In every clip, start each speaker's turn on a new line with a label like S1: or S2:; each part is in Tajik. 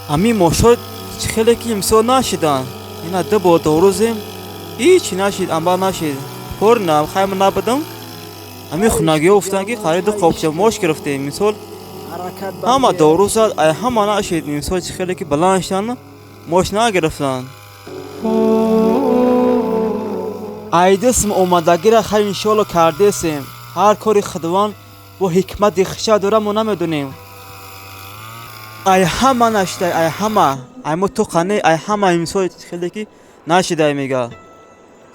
S1: Ами мошо хеле ки имсол нашидан. Ина ду бор дорузем, ҳичи нашид, амбар нашид. Кор на, хайма набудам. Ами хунагиҳо гуфтанд, ки қариб ду қопча мош гирифтем. Мисол ҳама дору зад, ай ҳама нашид. Мисол чӣ хеле ки баланд шидан, мош нагирифтанд. Айдисм омадагира хайр иншоалло кардесем. Ҳар кори Худованд бо ҳикмати хиша дора, мо намедонем. Ай ҳама нашидай, ай ҳама. Ай мо то қане, ай ҳама имсол хеле ки нашидай мега.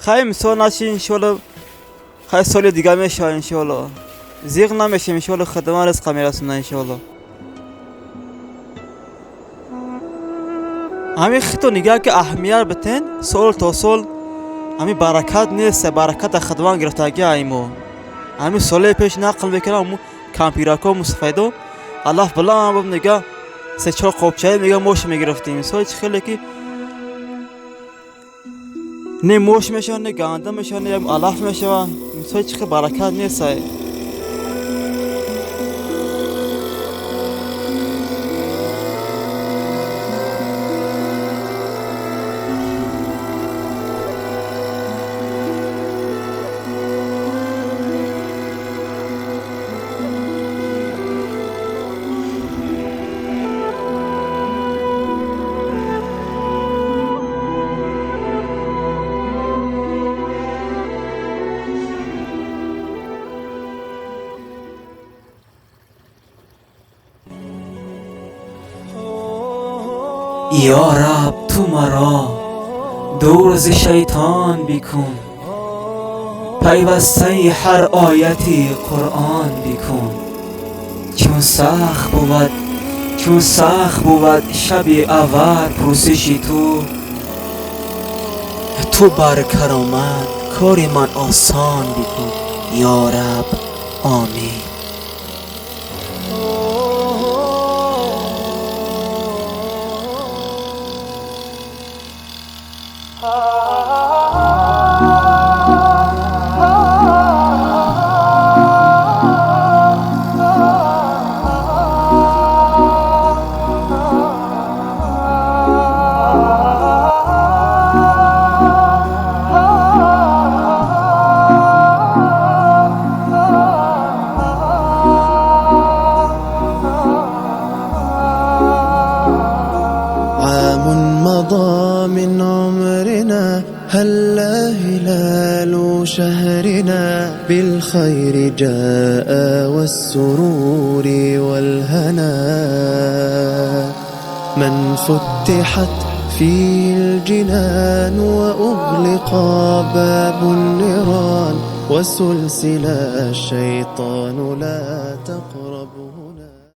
S1: Хай имсол наши, иншоалло хай соли дигар мешавад, иншоалло. Зиқ намешем, иншоалло Худованд ризқа мерасонад, иншоалло. Ҳамин хито нигаҳ ки аҳамият битен, сол то сол ҳамин баракат нест, бараката Худованд гирифтагӣ ай мо. Ҳамин солаи пеш нақл мекунам, кампирако мусафайдо алаф баланд боб, нигаҳ се-чор қопчае мега мош мегирифтем. Мисол чӣ хеле ки не мош мешавад, не гандум мешавад, не алаф мешавад. Мисол чӣ хел баракат нест.
S2: یا رب تو مرا دور ز شیطان بکن، پیوسته هر آیتی قرآن بکن. چون سخت بود شب اول پرسش تو، تو بر کرامت کار من آسان بکن. یا رب آمین.
S3: عام مضى من عمرنا هلا هلال شهرنا بالخير جاء والسرور والهنا. من فتحت فيه الجنان وأغلق باب النيران وسلسل الشيطان لا تقرب هنا.